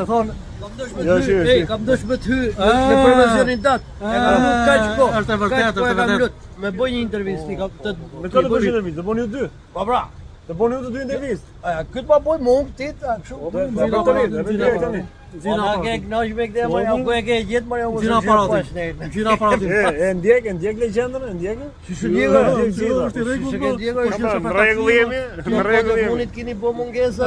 Me thonë, Kam dashur me Jo, të hy, shi, ej, shi. kam dashur me të hy në Ah. profesionin tat. E kam lut kaq kohë. Është e vërtetë, kaq kohë është e e kam vërtetë. lut. Me bëj një intervistë, i kam të Me kë të bësh intervistë? Të bëni ju dy. Po pra. Të bëni ju të dy intervistë. A këtë pa bëj më unë ti, a kështu. Po po tani, e bëj direkt tani. Po na ke kënaq me këtë, më ja ku e ke gjetë, më ja u Nxira aparatin. Nxira aparatin. E, e ndjek, e ndjek legjendën, e ndjek. Si su ndjek, E ndjek gjitha. Është i rregull. Si ke ndjekur, po, si po, Në rregull jemi, në rregull jemi. Funit keni bë mungesa.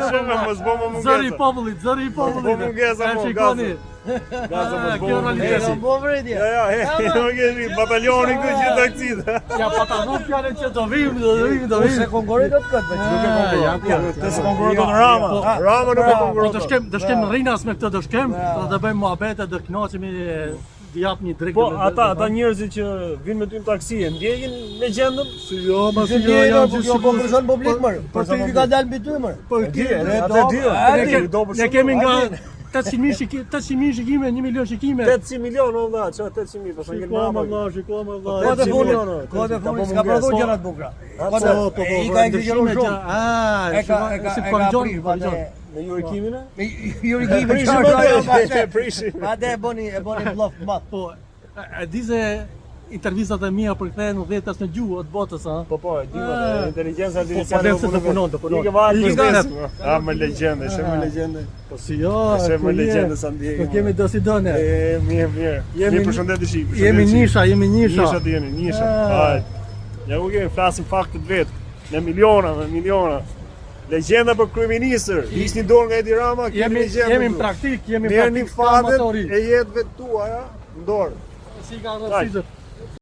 Shumë mos bë më Zëri i mungesa. popullit, zëri i popullit. Mos bë mungesa, E mo, shikoni. Gaza mos Ah, bë kjo më realiteti. E mungesa. kam bë vërejtje. Ja, ja, he, nuk kemi batalioni këtu gjithë taksit. Ja pa ta vënë fjalën që do vim, do vim, do Unë se vim. konkurroj dot këtë, veç. Nuk e Ah, ja, konkurron. po. Të se konkurron dot Rama. Po. Rama nuk e Po konkurron. do shkem, do shkem në Rinas me këtë do shkem, do të bëjmë muhabete, do kënaqemi, do jap një drekë. Po ata ata njerëzit që vinë me ty në taksi e ndjekin legjendën? Si jo, ma Si si jo, jo, janë po gjithë kjo po përzon publik mër. Po Po ti ka dalë mbi ty mër. Po E di, ki- e atë e di. Ne Ne e ke- do për Ne shumë. kemi nga 800 mijë shikime, 800 mijë shikime, 1 milion shikime. 800 milion o vlla, çfarë 800 mijë, pastaj ngel Shiko më mbrapa. vlla, shiko më vlla. Kohët e 800 fundit, milionë, kohët e ka fundit po s'ka prodhuar mungesë. gjëra të bukura. Po, Kohët e- Po, po, po, i ka ekzagjeruar ndryshime shumë. që- Ah, E ka e ka si e ka korrigjon, prish korrigjon. atë. Me Jurikimin e? Me Jurikimin Prishim çfarë atë, ajo pastaj. e prishim. Atë e bëni e bëni bluff të madh. Po, e- e di se intervistat e mia përkthehen në 10 në gjuhë të botës, ha. Po po, e di më, inteligjenca artificiale. Po, po, se të punon, të punon. Ikë vatë, Ikë përshëndes. vatë. Ah, më legjendë, është më legjendë. Po si jo, Është ku më je? legjendë sa ndjek. Po kemi do si do ne. E, mirë, mirë. Jemi- Mirë, përshëndetje shi. Jemi nisha, jemi nisha. Nisha të jeni, nisha. Ah. Hajt. Ja ku kemi flasim faktet vet. Me miliona, me miliona. Legjenda për kryeministër. Hiqni dorë nga Edi Rama, kemi Jemi legjendë. jemi në këtu. praktik, jemi në Merrni praktik, s'ka fatet amatori. e jetëve tuaja në dorë. Si ka rëndësishme.